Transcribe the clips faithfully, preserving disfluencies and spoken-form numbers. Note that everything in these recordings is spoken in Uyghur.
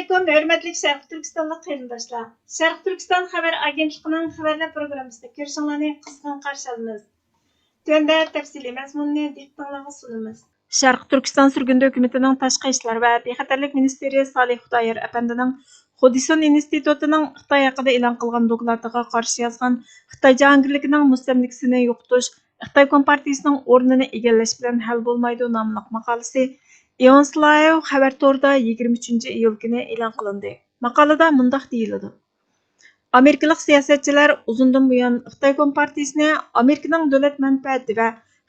ئەلەيكۇم، ھۆرمەتلىك شەرقىي تۈركىستانلىق قېرىنداشلار! شەرقىي تۈركىستان خەۋەر ئاگېنتلىقىنىڭ خەۋەرلەر پروگراممىسىنى كۆرۈشۈڭلارنى قىزغىن قارشى ئالىمىز. تۆۋەندە تەپسىلىي مەزمۇننى دىققىتىڭلارغا سۇنىمىز. شەرقىي تۈركىستان سۈرگۈندە ھۆكۈمىتىنىڭ تاشقى ئىشلار ۋە بىخەتەرلىك مىنىستىرى سالىھ خۇدايار ئەپەندىنىڭ خۇدىسون ئىنستىتۇتىنىڭ خىتاي ھەققىدە ئېلان قىلغان دوكلاتىغا قارشى يازغان خىتاي جاھانگىرلىكىنىڭ مۇستەملىكىسىنى يوقىتىش، خىتاي كومپارتىيىسىنىڭ ئورنىنى ئىگىلەش بىلەن ھەل بولمايدۇ ناملىق ماقالىسى ئېۋانسلايۋ خەۋەر تورىدا يىگىرمە ئۈچىنچى ئىيۇل كۈنى ئېلان قىلىندى. ماقالىدە مۇنداق دېيىلىدۇ: ئامېرىكىلىق سىياسەتچىلەر ئۇزۇندىن بۇيان خىتاي كومپارتىيىسىنى ئامېرىكىنىڭ دۆلەت مەنپەئەتى ۋە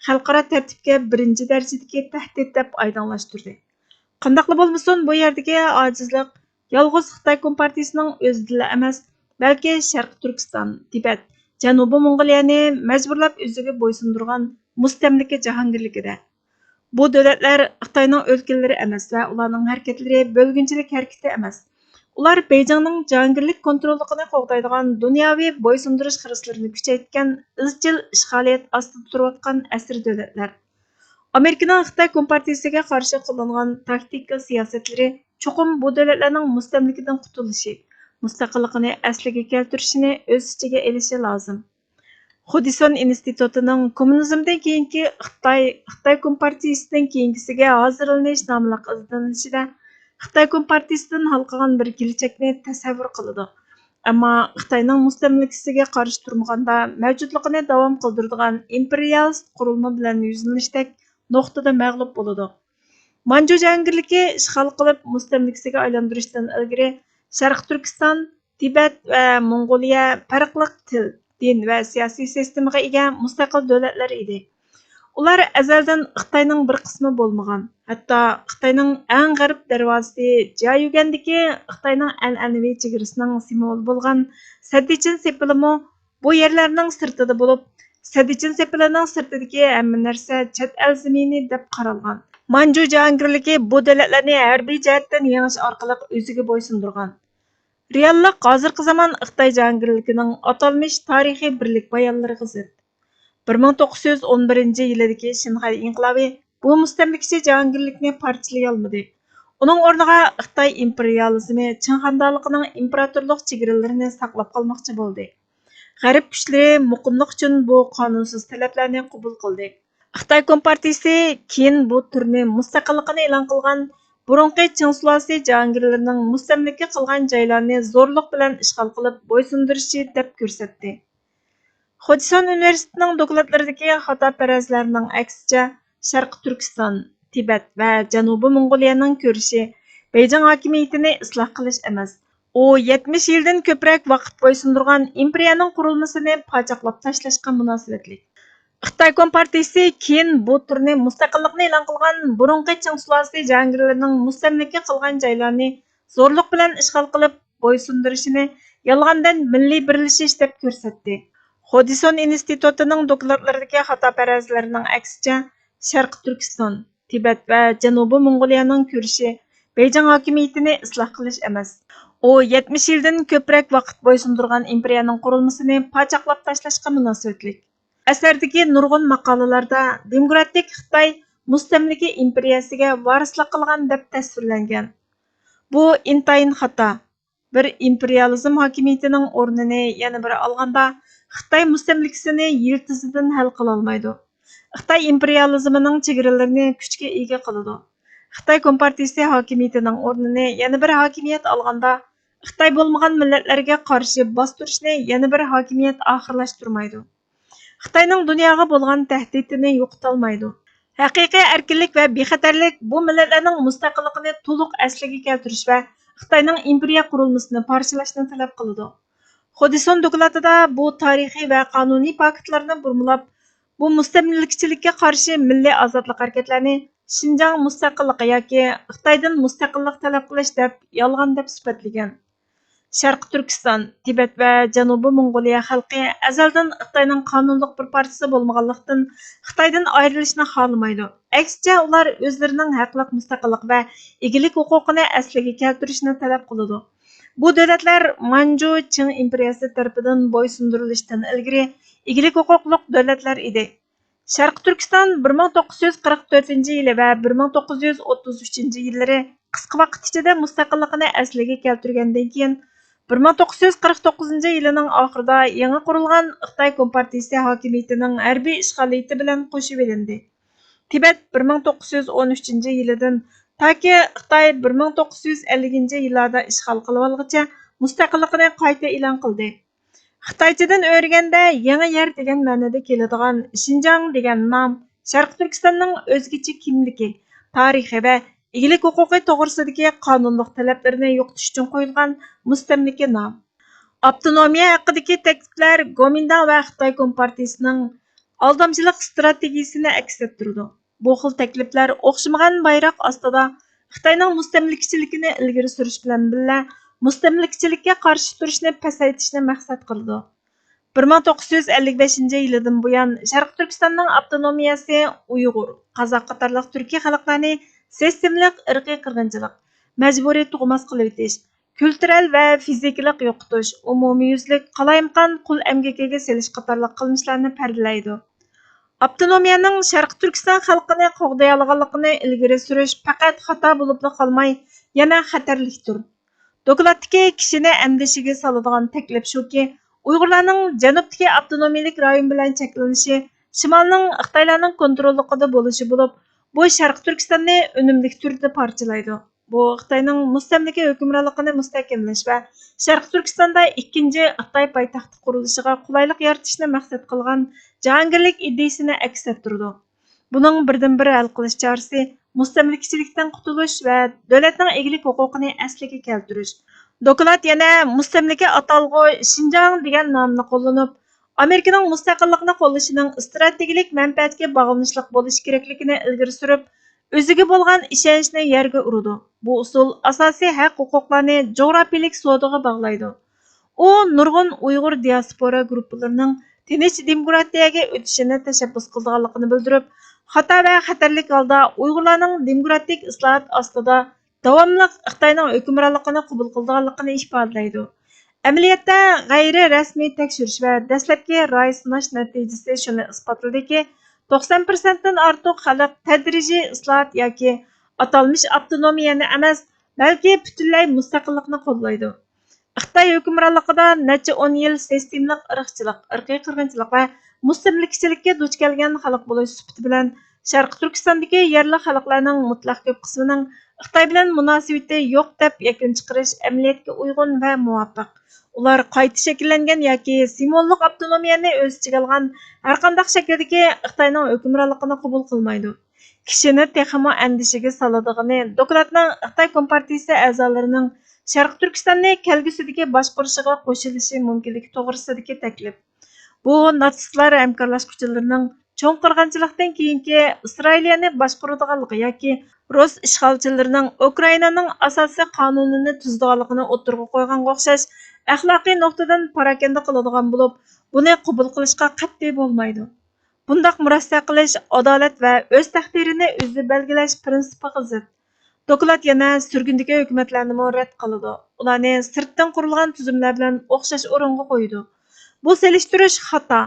خەلقئارا تەرتىپكە بىرىنچى دەرىجىدىكى تەھدىت دەپ ئايدىڭلاشتۇردى. قانداقلا بولمىسۇن، بۇ يەردىكى ئاجىزلىق يالغۇز خىتاي كومپارتىيىسىنىڭ ئۆزىدىلا ئەمەس، بەلكى شەرقىي تۈركىستان، تىبەت، جەنۇبىي موڭغۇلىيەنى مەجبۇرلاپ ئۆزىگە بويسۇندۇرغان مۇستەملىكە جاھانگىرلىكىدە. بۇ دۆلەتلەر خىتاينىڭ ئۆلكىلىرى ئەمەس ۋە ئۇلارنىڭ ھەرىكەتلىرى بۆلگۈنچىلىك ھەرىكىتى ئەمەس. ئۇلار بېيجىڭنىڭ جاھانگىرلىك كونتروللۇقىنى قوغدايدىغان دۇنياۋى بويسۇندۇرۇش خىرىسلىرىنى كۈچەيتكەن ئىزچىل ئىشغالىيەت ئاستىدا تۇرۇۋاتقان ئەسىر دۆلەتلەر. ئامېرىكىنىڭ خىتاي كومپارتىيىسىگە قارشى قوللانغان تاكتىكا سىياسەتلىرى چوقۇم بۇ دۆلەتلەرنىڭ مۇستەملىكىدىن قۇتۇلۇشى، مۇستەقىللىقىنى ئەسلىگە كەلتۈرۈشىنى ئۆز ئىچىگە ئېلىشى لازىم. خۇدسون ئىنستىتۇتىنىڭ كوممۇنىزمدىن كېيىنكى خىتاي، خىتاي كومپارتىيىسىدىن كېيىنكىسىگە ھازىرلىنىش ناملىق ئىزدىنىشىدە خىتاي كومپارتىيىسىدىن ھالقىغان بىر گېلىچەكنى تەسەۋۋۇر قىلىدۇ. ئەمما خىتاينىڭ مۇستەملىكىسىگە قارشى تۇرمىغاندا مەۋجۇتلۇقىنى داۋام قىلدۇرىدىغان ئىمپېرىيالىست قۇرۇلما بىلەن يۈزلىنىشتەك نۇقتىدا مەغلۇپ بولىدۇ. مانجۇ جاھانگىرلىكى ئىشغال قىلىپ مۇستەملىكىسىگە ئايلاندۇرۇشتىن ئىلگىرى شەرقىي تۈركىستان، تىبەت ۋە موڭغۇلىيە پەرقلىق تىل، دىن ۋە سىياسىي سىستېمىغا ئىگە مۇستەقىل دۆلەتلەر ئىدى. ئۇلار ئەزەلدىن خىتاينىڭ بىر قىسمى بولمىغان، ھەتتا خىتاينىڭ ئەڭ غەرب دەرۋازىسى جيايۈگەندىكى خىتاينىڭ ئەنئەنىۋى چېگرىسىنىڭ سىمۋولى بولغان سەددىچىن سېپىلىمۇ بۇ يەرلەرنىڭ سىرتىدا بولۇپ، سەددىچىن سېپىلىنىڭ سىرتىدىكى ھەممە نەرسە چەت ئەل زېمىنى دەپ قارالغان. مانجۇ جاھانگىرلىكى بۇ دۆلەتلەرنى ھەربىي جەھەتتىن يېڭىش ئارقىلىق ئۆزىگە بويسۇندۇرغان. رېئاللىق ھازىرقى زامان خىتاي جاھانگىرلىكىنىڭ ئاتالمىش تارىخىي بىرلىك بايانلىرىغا زىت. بىر مىڭ توققۇز يۈز ئون بىرىنچى يىلىدىكى شىنخەي ئىنقىلابى بۇ مۇستەملىكىچى جاھانگىرلىكنى پارچىلىيالمىدى. ئۇنىڭ ئورنىغا خىتاي ئىمپېرىيالىزمى چىڭ خەندانلىقىنىڭ ئىمپېراتورلۇق چېگرىلىرىنى ساقلاپ قالماقچى بولدى. غەرب كۈچلىرى مۇقىملىق ئۈچۈن بۇ قانۇنسىز تەلەپلەرنى قوبۇل قىلدى. خىتاي كومپارتىيىسى كېيىن بۇ تۈرنى مۇستەقىللىقىنى ئېلان قىلغان بۇرۇنقى چىڭ سۇلالىسى جاھانگىرلىرىنىڭ مۇستەملىكە قىلغان جايلارنى زورلۇق بىلەن ئىشغال قىلىپ بويسۇندۇرۇشى دەپ كۆرسەتتى. خۇجىسون ئۇنىۋېرسىتېتىنىڭ دوكلاتلىرىدىكى خاتاپەرەزلەرنىڭ ئەكسىچە، شەرقىي تۈركىستان، تىبەت ۋە جەنۇبىي موڭغۇلىيەنىڭ كۈرىشى بېيجىڭ ھاكىمىيىتىنى ئىسلاھ قىلىش ئەمەس، ئۇ يەتمىش يىلدىن كۆپرەك ۋاقىت بويسۇندۇرغان ئىمپېرىيەنىڭ قۇرۇلمىسىنى پاچاقلاپ تاشلاشقا مۇناسىۋەتلىك. خىتاي كومپارتىيىسى كېيىن بۇ تۈرنى مۇستەقىللىقىنى ئېلان قىلغان بۇرۇنقى چىڭ سۇلالىسى جاھانگىرلىرىنىڭ مۇستەملىكە قىلغان جايلارنى زورلۇق بىلەن ئىشغال قىلىپ بويسۇندۇرۇشىنى يالغاندىن مىللىي بىرلىشىش دەپ كۆرسەتتى. خۇدىسون ئىنستىتۇتىنىڭ دوكلاتلىرىدىكى خاتاپەرەزلەرنىڭ ئەكسىچە، شەرقىي تۈركىستان، تىبەت ۋە جەنۇبىي موڭغۇلىيەنىڭ كۈرىشى بېيجىڭ ھاكىمىيىتىنى ئىسلاھ قىلىش ئەمەس، ئۇ يەتمىش يىلدىن كۆپرەك ۋاقىت بويسۇندۇرغان ئىمپېرىيەنىڭ قۇرۇلمىسىنى پاچاقلاپ تاشلاشقا مۇناسىۋەتلىك. ئەسەردىكى نۇرغۇن ماقالىلاردا دېموكراتىك خىتاي مۇستەملىكە ئىمپېرىيەسىگە ۋارىسلىق قىلغان دەپ تەسۋىرلەنگەن. بۇ ئىنتايىن خاتا. بىر ئىمپېرىيالىزم ھاكىمىيىتىنىڭ ئورنىنى يەنە بىرى ئالغاندا، خىتاي مۇستەملىكىسىنى يىلتىزىدىن ھەل قىلالمايدۇ. خىتاي ئىمپېرىيالىزمىنىڭ چېگرىلىرىنى كۈچكە ئىگە قىلىدۇ. خىتاي كومپارتىيىسى ھاكىمىيىتىنىڭ ئورنىنى يەنە بىر ھاكىمىيەت ئالغاندا، خىتاي بولمىغان مىللەتلەرگە قارشى باستۇرۇشنى يەنە بىر ھاكىمىيەت ئاخىرلاشتۇرمايدۇ. خىتاينىڭ دۇنياغا بولغان تەھدىتىنى يوقىتالمايدۇ. ھەقىقىي ئەركىنلىك ۋە بىخەتەرلىك بۇ مىللەتلەرنىڭ مۇستەقىللىقىنى تولۇق ئەسلىگە كەلتۈرۈش ۋە خىتاينىڭ ئىمپېرىيە قۇرۇلمىسىنى پارچىلاشنى تەلەپ قىلىدۇ. خۇدسون دوكلاتىدا بۇ تارىخىي ۋە قانۇنىي پاكىتلارنى بۇرمىلاپ، بۇ مۇستەملىكىچىلىككە قارشى مىللىي ئازادلىق ھەرىكەتلەرنى شىنجاڭ مۇستەقىللىقى ياكى خىتايدىن مۇستەقىللىق تەلەپ قىلىش دەپ يالغان دەپ سۈپەتلىگەن. شەرقىي تۈركىستان، تىبەت ۋە جەنۇبىي موڭغۇلىيە خەلقى ئەزەلدىن خىتاينىڭ قانۇنلۇق بىر پارچىسى بولمىغانلىقتىن، خىتايدىن ئايرىلىشنى خالىمايدۇ. ئەكسىچە، ئۇلار ئۆزلىرىنىڭ ھەقلىق مۇستەقىللىق ۋە ئىگىلىك ھوقۇقىنى ئەسلىگە كەلتۈرۈشنى تەلەپ قىلىدۇ. بۇ دۆلەتلەر مانجۇ چىڭ ئىمپېرىيەسى تەرىپىدىن بويسۇندۇرۇلۇشتىن ئىلگىرى ئىگىلىك ھوقۇقلۇق دۆلەتلەر ئىدى. شەرقىي تۈركىستان بىر مىڭ توققۇز يۈز قىرىق تۆتىنچى يىلى ۋە بىر مىڭ توققۇز يۈز ئوتتۇز ئۈچىنچى يىللىرى قىسقا ۋاقىت ئىچىدە مۇستەقىللىقىنى ئەسلىگە كەلتۈرگەندىن كېيىن، بىر مىڭ توققۇز يۈز قىرىق توققۇزىنچى يىلىنىڭ ئاخىرىدا يېڭى قۇرۇلغان خىتاي كومپارتىيىسى ھاكىمىيىتىنىڭ ھەربىي ئىشغالىيىتى بىلەن قوشۇۋېلىندى. تىبەت بىر مىڭ توققۇز يۈز ئون ئۈچىنچى يىلىدىن تاكى خىتاي بىر مىڭ توققۇز يۈز ئەللىكىنچى يىللاردا ئىشغال قىلىۋالغۇچە مۇستەقىللىقىنى قايتا ئېلان قىلدى. خىتايچىدىن ئۆرۈگەندە يېڭى يەر دېگەن مەنىدە كېلىدىغان شىنجاڭ دېگەن نام شەرقىي تۈركىستاننىڭ ئۆزگىچە كىملىكى، تارىخى ۋە ئىگىلىك ھوقۇقى توغرىسىدىكى قانۇنلۇق تەلەپلىرىنى يوقىتىش ئۈچۈن قويۇلغان مۇستەملىكە نام. ئاپتونومىيە ھەققىدىكى تەكلىپلەر گومىنداڭ ۋە خىتاي كومپارتىيىسىنىڭ ئالدامچىلىق ئىستراتېگىيىسىنى ئەكس ئەتتۈرىدۇ. بۇ خىل تەكلىپلەر ئوخشىمىغان بايراق ئاستىدا خىتاينىڭ مۇستەملىكىچىلىكىنى ئىلگىرى سۈرۈش بىلەن بىللە، مۇستەملىكىچىلىككە قارشى تۇرۇشنى پەسەيتىشنى مەقسەت قىلىدۇ. بىر مىڭ توققۇز يۈز ئەللىك بەشىنچى يىلىدىن بۇيان، شەرقىي تۈركىستاننىڭ ئاپتونومىيەسى ئۇيغۇر، قازاق قاتارلىق تۈركىي خەلقلەرنى سىستېمىلىق ئىرقىي قىرغىنچىلىق، مەجبۇرىي تۇغماس قىلىۋېتىش، كۈلتۈرەل ۋە فىزىكىلىق يوقىتىش، ئومۇميۈزلۈك قالايمىقان قۇل ئەمگىكىگە سېلىش قاتارلىق قىلمىشلارنى پەردىلەيدۇ. ئاپتونومىيەنىڭ شەرقىي تۈركىستان خەلقىنى قوغدىيالىغانلىقىنى ئىلگىرى سۈرۈش پەقەت خاتا بولۇپلا قالماي، يەنە خەتەرلىكتۇر. دوكلاتتىكى كىشىنى ئەندىشىگە سالىدىغان تەكلىپ شۇكى، ئۇيغۇرلارنىڭ جەنۇبتىكى ئاپتونومىيەلىك رايون بىلەن چەكلىنىشى شىمالنىڭ خىتايلارنىڭ كونتروللۇقىدا بولۇشى بولۇپ، بۇ شەرقىي تۈركىستاننى ئۈنۈملۈك تۈردە پارچىلايدۇ. بۇ خىتاينىڭ مۇستەملىكە ھۆكۈمرانلىقىنى مۇستەھكەملەش ۋە شەرقىي تۈركىستاندا ئىككىنچى خىتاي پايتەختى قۇرۇلۇشىغا قولايلىق يارىتىشنى مەقسەت قىلغان جاھانگىرلىك ئىدىيىسىنى ئەكس ئەتتۈرىدۇ. بۇنىڭ بىردىنبىر ھەل قىلىش چارىسى مۇستەملىكىچىلىكتىن قۇتۇلۇش ۋە دۆلەتنىڭ ئىگىلىك ھوقۇقىنى ئەسلىگە كەلتۈرۈش. دوكلات يەنە مۇستەملىكە ئاتالغۇ شىنجاڭ دېگەن نامنى قوللىنىپ، ئامېرىكىنىڭ مۇستەقىللىقنى قوللىشىنىڭ ئىستراتېگىيەلىك مەنپەئەتكە باغلىنىشلىق بولۇشى كېرەكلىكىنى ئىلگىرى سۈرۈپ، ئۆزىگە بولغان ئىشەنچنى يەرگە ئۇرىدۇ. بۇ ئۇسۇل ئاساسىي ھەق-ھوقۇقلارنى جۇغراپىيەلىك سودىغا باغلايدۇ. ئۇ نۇرغۇن ئۇيغۇر دىياسپورا گۇرۇپپىلىرىنىڭ تىنچ دېموكراتىيەگە ئۆتۈشىنى تەشەببۇس قىلىدىغانلىقىنى بىلدۈرۈپ، خاتا ۋە خەتەرلىك ھالدا ئۇيغۇرلارنىڭ دېموكراتىك ئىسلاھات ئاستىدا داۋاملىق خىتاينىڭ ھۆكۈمرانلىقىنى قوبۇل قىلىدىغانلىقىنى ئىپادىلەيدۇ. ئەمەلىيەتتە، غەيرىي رەسمىي تەكشۈرۈش ۋە دەسلەپكى راي سىناش نەتىجىسى شۇنى ئىسپاتلىدىكى، توقسان پىرسەنتتىن ئارتۇق خەلق تەدرىجىي ئىسلاھات ياكى ئاتالمىش ئاپتونومىيەنى ئەمەس، بەلكى پۈتۈنلەي مۇستەقىللىقنى قوللايدۇ. خىتاي ھۆكۈمرانلىقىدا نەچچە ئون يىل سىستېمىلىق ئىرقچىلىق، ئىرقىي قىرغىنچىلىق ۋە مۇستەملىكىچىلىككە دۇچ كەلگەن خەلق بولۇش سۈپىتى بىلەن، شەرقىي تۈركىستاندىكى يەرلىك خەلقلەرنىڭ مۇتلەق كۆپ قىسمىنىڭ خىتاي بىلەن مۇناسىۋىتى يوق دەپ يەكۈن چىقىرىش ئەمەلىيەتكە ئۇيغۇن ۋە مۇۋاپىق. ئۇلار قايتا شەكىللەنگەن ياكى سىمۋوللۇق ئاپتونومىيەنى ئۆز ئىچىگە ئالغان ھەرقانداق شەكىلدىكى خىتاينىڭ ھۆكۈمرانلىقىنى قوبۇل قىلمايدۇ. كىشىنى تېخىمۇ ئەندىشىگە سالىدىغىنى، دوكلاتنىڭ خىتاي كومپارتىيىسى ئەزالىرىنىڭ شەرقىي تۈركىستاننى كەلگۈسىدىكى باشقۇرۇشىغا قوشۇلۇشى مۇمكىنلىكى توغرىسىدىكى تەكلىپ. بۇ ناتسىستلار ھەمكارلاشقۇچىلىرىنىڭ چوڭ قىرغىنچىلىقتىن كېيىنكى ئىسرائىلىيەنى باشقۇرىدىغانلىقى ياكى رۇس ئىشغالچىلىرىنىڭ ئۇكرائىنانىڭ ئاساسىي قانۇنىنى تۈزىدىغانلىقىنى ئوتتۇرىغا قويغانغا ئوخشاش، ئەخلاقىي نۇقتىدىن پاراكەندە قىلىدىغان بولۇپ، بۇنى قوبۇل قىلىشقا قەتئىي بولمايدۇ. بۇنداق مۇرەسسە قىلىش ئادالەت ۋە ئۆز تەقدىرىنى ئۆزى بەلگىلەش پىرىنسىپىغا زىت. دوكلات يەنە سۈرگۈندىكى ھۆكۈمەتلەرنىمۇ رەت قىلىدۇ، ئۇلارنى سىرتتىن قۇرۇلغان تۈزۈملەر بىلەن ئوخشاش ئورۇنغا قويىدۇ. بۇ سېلىشتۇرۇش خاتا.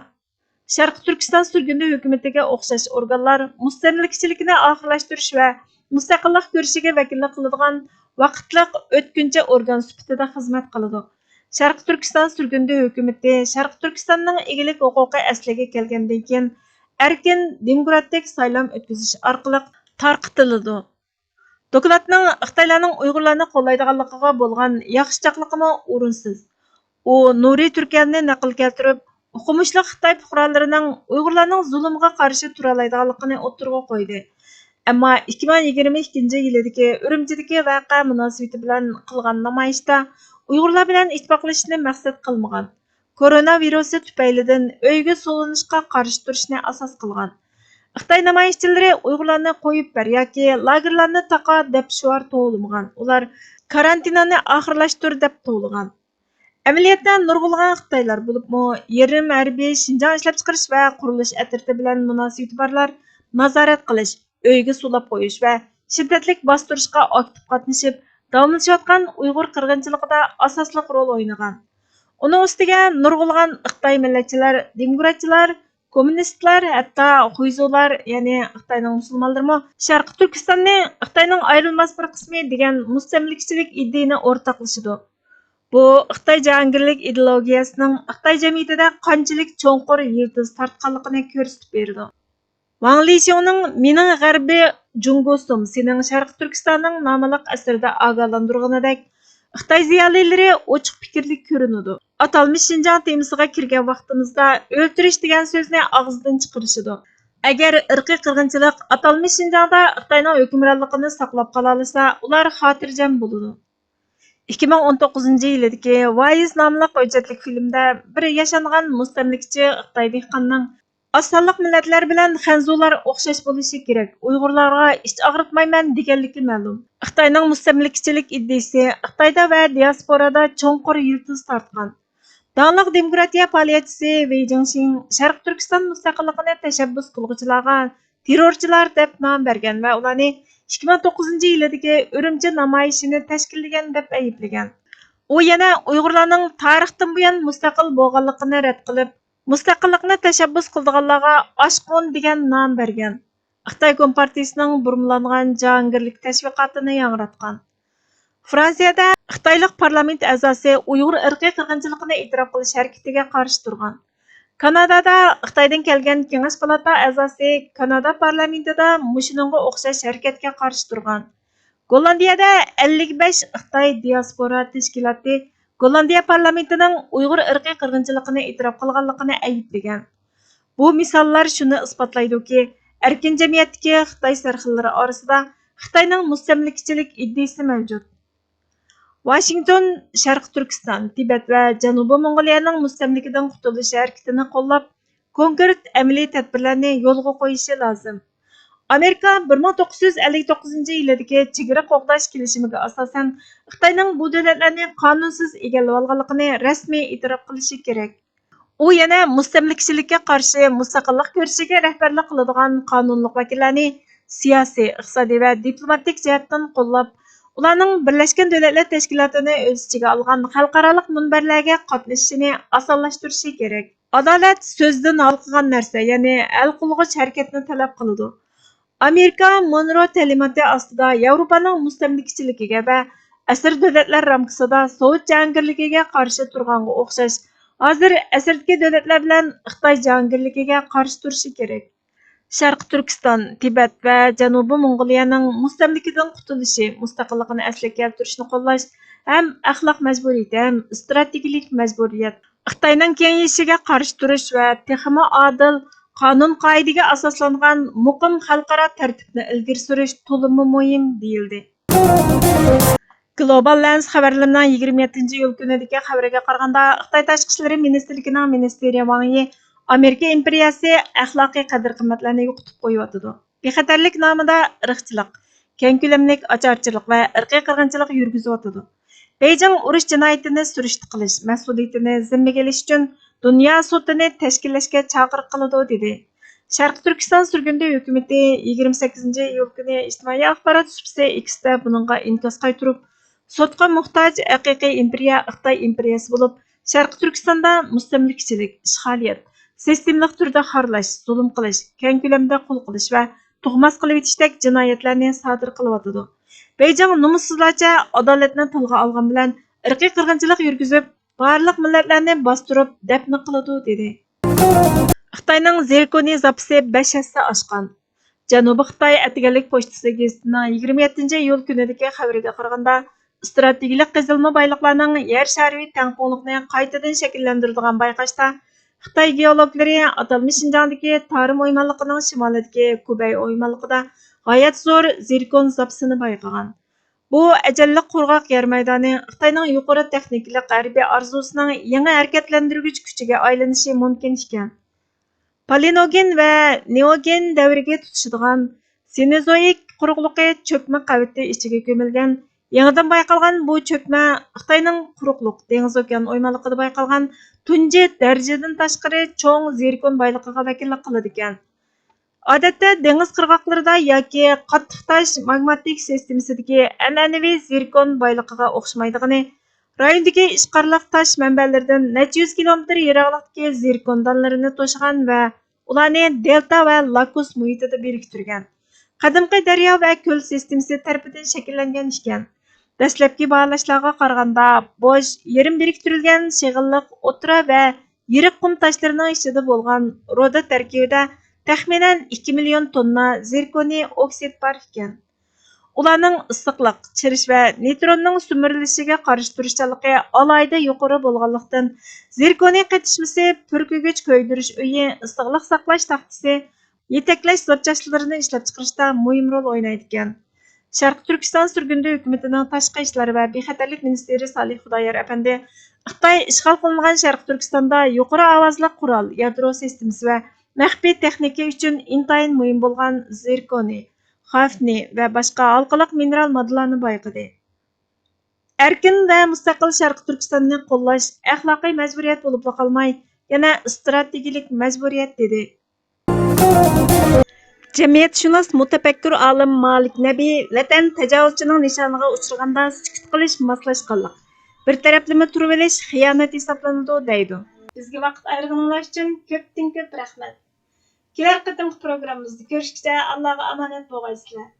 شەرقىي تۈركىستان سۈرگۈندە ھۆكۈمىتىگە ئوخشاش ئورگانلار مۇستەملىكىچىلىكنى ئاخىرلاشتۇرۇش ۋە مۇستەقىللىق كۈرىشىگە ۋەكىللىك قىلىدىغان ۋاقىتلىق ئۆتكۈنچى ئورگان سۈپىتىدە خىزمەت قىلىدۇ. شەرقىي تۈركىستان سۈرگۈندە ھۆكۈمىتى شەرقىي تۈركىستاننىڭ ئىگىلىك ھوقۇقى ئەسلىگە كەلگەندىن كېيىن ئەركىن دېموكراتىك سايلام ئۆتكۈزۈش ئارقىلىق تارقىتىلىدۇ. دوكلاتنىڭ خىتايلارنىڭ ئۇيغۇرلارنى قوللايدىغانلىقىغا بولغان ياخشىچاقلىقىمۇ ئورۇنسىز. ئۇ نۇرى تۈركەلنى نەقىل كەلتۈرۈپ، ئوقۇمۇشلۇق خىتاي پۇقرالىرىنىڭ ئۇيغۇرلارنىڭ زۇلۇمىغا قارشى تۇرالايدىغانلىقىنى ئوتتۇرىغا قويدى. ئەمما ئىككى مىڭ يىگىرمە ئىككىنچى يىلىدىكى ئۈرۈمچىدىكى ۋەقە مۇناسىۋىتى بىلەن قىلغان نامايىشتا ئۇيغۇرلار بىلەن ئىتتىپاقلىشىشنى مەقسەت قىلمىغان. كورونا ۋىرۇسى تۈپەيلىدىن ئۆيگە سولىنىشقا قارشى تۇرۇشنى ئاساس قىلغان. خىتاي نامايىشچىلىرى ئۇيغۇرلارنى قويۇپ بەر ياكى لاگېرلارنى تاقا دەپ شوئار توۋلىمىغان. ئۇلار كارانتىنانى ئاخىرلاشتۇر دەپ توۋلىغان. ئەمەلىيەتتە نۇرغۇنلىغان خىتايلار، بولۇپمۇ يېرىم ھەربىي شىنجاڭ ئىشلەپچىقىرىش ۋە قۇرۇلۇش ئەترىتى بىلەن مۇناسىۋىتى بارلار نازارەت قىلىش، ئۆيگە سولاپ قويۇش ۋە شىددەتلىك باستۇرۇشقا ئاكتىپ قاتنىشىپ، داۋاملىشىۋاتقان ئۇيغۇر قىرغىنچىلىقىدا ئاساسلىق رول ئوينىغان. ئۇنىڭ ئۈستىگە نۇرغۇنلىغان خىتاي مىللەتچىلەر، دېموكراتچىلار، كوممۇنىستلار، ھەتتا خۇيزۇلار، يەنى خىتاينىڭ مۇسۇلمانلىرىمۇ شەرقىي تۈركىستاننى خىتاينىڭ ئايرىلماس بىر قىسمى دېگەن مۇستەملىكىچىلىك ئىدىيىنى ئورتاقلىشىدۇ. بۇ خىتاي جاھانگىرلىك ئىدېئولوگىيەسىنىڭ خىتاي جەمئىيىتىدە قانچىلىك چوڭقۇر يىلتىز تارتقانلىقىنى كۆرسىتىپ بېرىدۇ. ۋاڭ لىشيۇڭنىڭ «مېنىڭ غەربىي جۇڭگوسۇم، سېنىڭ شەرقىي تۈركىستانىڭ» ناملىق ئەسىرىدە ئاگاھلاندۇرغىنىدەك، خىتاي زىيالىيلىرى ئوچۇق پىكىرلىك كۆرۈنىدۇ. ئاتالمىش شىنجاڭ تېمىسىغا كىرگەن ۋاقتىمىزدا، «ئۆلتۈرۈش» دېگەن سۆزنى ئاغزىدىن چىقىرىشىدۇ. ئەگەر ئىرقىي قىرغىنچىلىق ئاتالمىش شىنجاڭدا خىتاينىڭ ھۆكۈمرانلىقىنى ساقلاپ قالالىسا، ئۇلار خاتىرجەم بولىدۇ. ئىككى مىڭ ئون توققۇزىنچى يىلىدىكى ۋايىز ناملىق ھۆججەتلىك فىلىمدە بىر ياشانغان مۇستەملىكىچى خىتاي دېھقاننىڭ «ئاز سانلىق مىللەتلەر بىلەن خەنزۇلار ئوخشاش بولۇشى كېرەك، ئۇيغۇرلارغا ئىچ ئاغرىتمايمەن» دېگەنلىكى مەلۇم. خىتاينىڭ مۇستەملىكىچىلىك ئىدىيىسى خىتايدا ۋە دىياسپورادا چوڭقۇر يىلتىز تارتقان. داڭلىق دېموكراتىيە پائالىيەتچىسى ۋېي جىڭشىڭ شەرقىي تۈركىستان مۇستەقىللىقىنى تەشەببۇس قىلغۇچىلارغا تېررورچىلار دەپ نام بەرگەن ۋە ئۇلارنى ئىككى مىڭ توققۇزىنچى يىلىدىكى ئۈرۈمچى نامايىشىنى تەشكىللىگەن دەپ ئەيىبلىگەن. ئۇ يەنە ئۇيغۇرلارنىڭ تارىختىن بۇيان مۇستەقىل بولغانلىقىنى رەت قىلىپ، مۇستەقىللىقنى تەشەببۇس قىلىدىغانلارغا ئاشقۇن دېگەن نام بەرگەن. خىتاي كومپارتىيىسىنىڭ بۇرمىلانغان جاھانگىرلىك تەشۋىقاتىنى ياڭراتقان. فرانسىيەدە خىتايلىق پارلامېنت ئەزاسى ئۇيغۇر ئىرقىي قىرغىنچىلىقىنى ئېتىراپ قىلىش ھەرىكىتىگە قارشى تۇرغان. كانادادا خىتايدىن كەلگەن كېڭەش پالاتا ئەزاسى كانادا پارلامېنتىدا مۇشۇنىڭغا ئوخشاش ھەرىكەتكە قارشى تۇرغان. گوللاندىيەدە ئەللىك بەش خىتاي دىياسپورا تەشكىلاتى گوللاندىيە پارلامېنتىنىڭ ئۇيغۇر ئىرقىي قىرغىنچىلىقىنى ئېتىراپ قىلغانلىقىنى ئەيىبلىگەن. بۇ مىساللار شۇنى ئىسپاتلايدۇكى، ئەركىن جەمئىيەتتىكى خىتاي سەرخىللىرى ئارىسىدا خىتاينىڭ مۇستەملىكىچىلىك ئىدىيىسى مەۋجۇت. ۋاشىنگتون شەرقىي تۈركىستان، تىبەت ۋە جەنۇبىي موڭغۇلىيەنىڭ مۇستەملىكىدىن قۇتۇلۇش ھەرىكىتىنى قوللاپ، كونكرېت ئەمەلىي تەدبىرلەرنى يولغا قويۇشى لازىم. ئامېرىكا بىر مىڭ توققۇز يۈز ئەللىك توققۇزىنچى يىلىدىكى چېگرا قوغداش كېلىشىمىگە ئاساسەن، خىتاينىڭ بۇ دۆلەتلەرنى قانۇنسىز ئىگىلىۋالغانلىقىنى رەسمىي ئېتىراپ قىلىشى كېرەك. ئۇ يەنە مۇستەملىكىچىلىككە قارشى مۇستەقىللىق كۈرىشىگە رەھبەرلىك قىلىدىغان قانۇنلۇق ۋەكىللەرنى سىياسىي، ئىقتىسادىي ۋە دىپلوماتىك جەھەتتىن قوللاپ، ئۇلارنىڭ بىرلەشكەن دۆلەتلەر تەشكىلاتىنى ئۆز ئىچىگە ئالغان خەلقئارالىق مۇنبەرلەرگە قاتنىشىشىنى ئاسانلاشتۇرۇشى كېرەك. ئادالەت سۆزدىن ھالقىغان نەرسە، يەنى ھەل قىلغۇچ ھەرىكەتنى تەلەپ قىلىدۇ. ئامېرىكا مونرو تەلىماتى ئاستىدا ياۋروپانىڭ مۇستەملىكىچىلىكىگە ۋە ئەسىر دۆلەتلەر رامكىسىدا سوۋېت جاھانگىرلىكىگە قارشى تۇرغانغا ئوخشاش، ھازىر ئەسىردىكى دۆلەتلەر بىلەن خىتاي جاھانگىرلىكىگە قارشى تۇرۇشى كېرەك. شەرقىي تۈركىستان، تىبەت ۋە جەنۇبىي موڭغۇلىيەنىڭ مۇستەملىكىدىن قۇتۇلۇشى، مۇستەقىللىقىنى ئەسلىگە كەلتۈرۈشنى قوللاش ھەم ئەخلاق مەجبۇرىيىتى ھەم ئىستراتېگىيەلىك مەجبۇرىيەت. خىتاينىڭ كېڭىيىشىگە قارشى تۇرۇش ۋە تېخىمۇ ئادىل، قانۇن-قائىدىگە ئاساسلانغان مۇقىم خەلقئارا تەرتىپنى ئىلگىرى سۈرۈش تولىمۇ مۇھىم، دېيىلدى. گلوبال لېنس خەۋەرلىرىنىڭ يىگىرمە يەتتىنچى ئىيۇل كۈنىدىكى خەۋىرىگە قارىغاندا، خىتاي تاشقى ئىشلىرى مىنىستىرلىكىنىڭ مىنىستىرى ۋاڭ يى ئامېرىكا ئىمپېرىيەسى ئەخلاقىي قەدىر-قىممەتلەرنى يوقىتىپ قويۇۋاتىدۇ. بىخەتەرلىك نامىدا ئىرقچىلىق، كەڭ كۆلەملىك ئاچارچىلىق ۋە ئىرقىي قىرغىنچىلىق يۈرگۈزۈۋاتىدۇ. بېيجىڭ ئۇرۇش جىنايىتىنى سۈرۈشتە قىلىش، مەسئۇلىيىتىنى زىممىگە ئېلىش ئۈچۈن دۇنيا سوتىنى تەشكىللەشكە چاقىرىق قىلىدۇ، دېدى. شەرقىي تۈركىستان سۈرگۈندە ھۆكۈمىتى يىگىرمە سەككىزىنچى ئىيۇل كۈنى ئىجتىمائىي ئاخبارات سۇپىسى ئېكستا بۇنىڭغا ئىنكاس قايتۇرۇپ، سوتقا موھتاج ھەقىقىي ئىمپېرىيە خىتاي ئىمپېرىيەسى بولۇپ، شەرقىي تۈركىستاندا مۇستەملىكىچىلىك، ئىشغالىيەت، سىستېمىلىق تۈردە خارلاش، زۇلۇم قىلىش، كەڭ كۆلەمدە قۇل قىلىش ۋە تۇغماس قىلىۋېتىشتەك جىنايەتلەرنى سادىر قىلىۋاتىدۇ. بېيجىڭ نومۇسسىزلارچە ئادالەتنى تىلغا ئالغان بىلەن ئىرقىي قىرغىنچىلىق يۈرگۈزۈپ، بارلىق مىللەتلەرنى باستۇرۇپ دەپنە قىلىدۇ، دېدى. خىتاينىڭ زىركونىي زاپىسى بەش ھەسسە ئاشقان. جەنۇبىي خىتاي ئەتىگەنلىك پوچتىسى گېزىتىنىڭ يىگىرمە يەتتىنچى ئىيۇل كۈنىدىكى خەۋىرىگە قارىغاندا، ئىستراتېگىيەلىك قېزىلما بايلىقلارنىڭ يەر شارى تەڭپۇڭلۇقىنى قايتىدىن شەكىللەندۈرىدىغان بايقاشتا، خىتاي گېئولوگلىرى ئاتالمىش شىنجاڭدىكى تارىم ئويمانلىقىنىڭ شىمالىدىكى كۇبەي ئويمانلىقىدا غايەت زور زىركون زاپىسىنى بايقىغان. بۇ ئەجەللىك قۇرغاق يەر مەيدانى خىتاينىڭ يۇقىرى تېخنىكىلىق ھەربىي ئارزۇسىنىڭ يېڭى ھەرىكەتلەندۈرگۈچ كۈچىگە ئايلىنىشى مۇمكىن ئىكەن. پالېئوگېن ۋە نېئوگېن دەۋرىگە تۇتىشىدىغان سېنوزوئىك قۇرۇقلۇقى چۆكمە قەۋىتى ئىچىگە كۆمۈلگەن يېڭىدىن بايقالغان بۇ چۆكمە خىتاينىڭ قۇرۇقلۇق، دېڭىز ئوكيان ئويمانلىقىدا بايقالغان تۇنجى دەرىجىدىن تاشقىرى چوڭ زىركون بايلىقىغا ۋەكىللىك قىلىدىكەن. ئادەتتە دېڭىز قىرغاقلىرىدا ياكى قاتتىق تاش ماگماتىك سىستېمىسىدىكى ئەنئەنىۋى زىركون بايلىقىغا ئوخشىمايدىغىنى، رايوندىكى ئىشقارلىق تاش مەنبەلىرىدىن نەچچە يۈز كىلومېتىر يىراقلىقتىكى زىركون دانلىرىنى توشىغان ۋە ئۇلارنى دېلتا ۋە لاكۇس مۇھىتىدا بىرىكتۈرگەن. قەدىمكى دەريا ۋە كۆل سىستېمىسى تەرىپىدىن شەكىللەنگەن ئىكەن. دەسلەپكى باھالاشلارغا قارىغاندا، بوش، يېرىم بىرىكتۈرۈلگەن شېغىللىق ئوتتۇرا ۋە يېرىق قۇم تاشلىرىنىڭ ئىچىدە بولغان رۇدا تەركىبىدە تەخمىنەن ئىككى مىليون توننا زىركونىي ئوكسىد بار ئىكەن. ئۇلارنىڭ ئىسسىقلىق، چىرىش ۋە نېيتروننىڭ سۈمۈرۈلۈشىگە قارشى تۇرۇشچانلىقى ئالاھىدە يۇقىرى بولغانلىقتىن، زىركونىي قېتىشمىسى پۈركۈگۈچ كۆيدۈرۈش ئۆيى، ئىسسىقلىق ساقلاش تاختىسى، يېتەكلەش زاپچاسلىرىنى ئىشلەپچىقىرىشتا مۇھىم رول ئوينايدىكەن. شەرقىي تۈركىستان سۈرگۈندە ھۆكۈمىتىنىڭ تاشقى ئىشلار ۋە بىخەتەرلىك مىنىستىرى سالىھ خۇدايار ئەپەندى خىتاي ئىشغال قىلىنغان شەرقىي تۈركىستاندا يۇقىرى ئاۋازلىق قورال، يادرو سىستېمىسى ۋە مەخپىي تېخنىكا ئۈچۈن ئىنتايىن مۇھىم بولغان زىركونىي، خافتنىي ۋە باشقا ھالقىلىق مىنېرال ماددىلارنى بايقىدى. ئەركىن ۋە مۇستەقىل شەرقىي تۈركىستاننى قوللاش ئەخلاقىي مەجبۇرىيەت بولۇپلا قالماي، يەنە ئىستراتېگىيەلىك مەجبۇرىيەت، دېدى. جەمئىيەتشۇناس مۇتەپەككۇر ئالىم مالىك نەبى ۋەتەن تاجاۋۇزچىنىڭ نىشانىغا ئۇچرىغاندا سۈكۈت قىلىش ماسلاشقانلىق، بىر تەرەپلىمە تۇرۇۋېلىش خىيانەت ھېسابلىنىدۇ، دەيدۇ. بىزگە ۋاقىت ئايرىغىنىڭلار ئۈچۈن كۆپتىن كۆپ رەھمەت. كېلەر قېتىمقى پروگراممىمىزدا كۆرۈشكىچە ئاللاغا ئامانەت بولغايسىلەر.